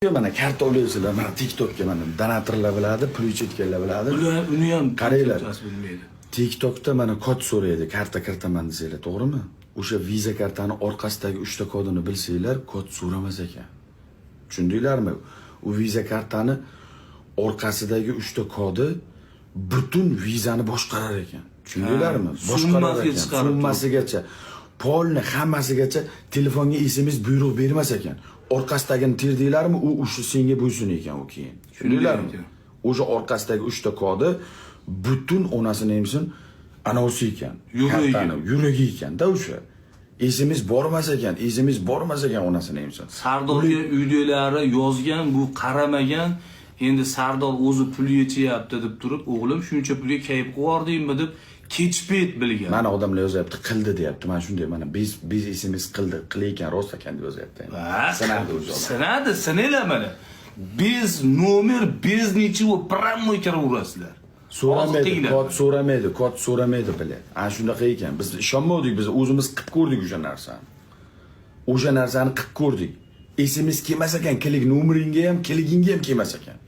Mana karta olasizlar, mana TikTokka, mana donatorlar biladi, pul yechayotganlar biladi. Ular uni ham Qaranglar. konsepsiyasi bilmaydi. TikTokda mana kod so'raydi, karta kiritaman desanglar, to'g'rimi? O'sha Visa kartani orqasidagi 3 ta kodini bilsanglar, kod so'ramas ekan. Tushundinglarmi? U Visa kartani orqasidagi 3 ta kodi butun Visani boshqarar ekan. Tushundinglarmi? Ha, Boshqarar summasiga ekan. chiqarib turib. Summasigacha. Polni hammasigacha telefonga SMS buyruq bermas ekan. Orqasidagini terdinglarmi, u o'sha senga bo'ysun ekan u keyin. Tushundinglarmi? Ekan. O'sha orqasidagi 3 ta kodi butun onasini emsin anavisi ekan. Yuragi. Kartani, yuragi ekanda o'sha. SMS bormas ekan, SMS bormas ekan onasini emsin. Sardorga uydagilari yozgan, bu qaramagan. Endi Sardor o'zi pul yechyapti deb turib, o'g'lim shuncha pulga kayf qilib yubordingmi deb kechpet bilgan. Mana odamlar yozyapti, qildi deyapti. Mana shunday, mana biz SMS qildi, qilayotgan rost ekan deb yozyapti. Ha, Sinadi o'zi odam. Sinadi, sinanglar mana. Без номер, без ничего, прямой kiraverasizlar. So'ramaydi, Hozir kod so'ramaydi, kod so'ramaydi bile. Ana shunaqa ekan. Biz ishonmovdik, biz o'zimiz qilib ko'rdik o'sha narsani. O'sha narsani qilib ko'rdik. SMS kelmas ekan, Click nomeringga ham, Clickingga ham kelmas ekan.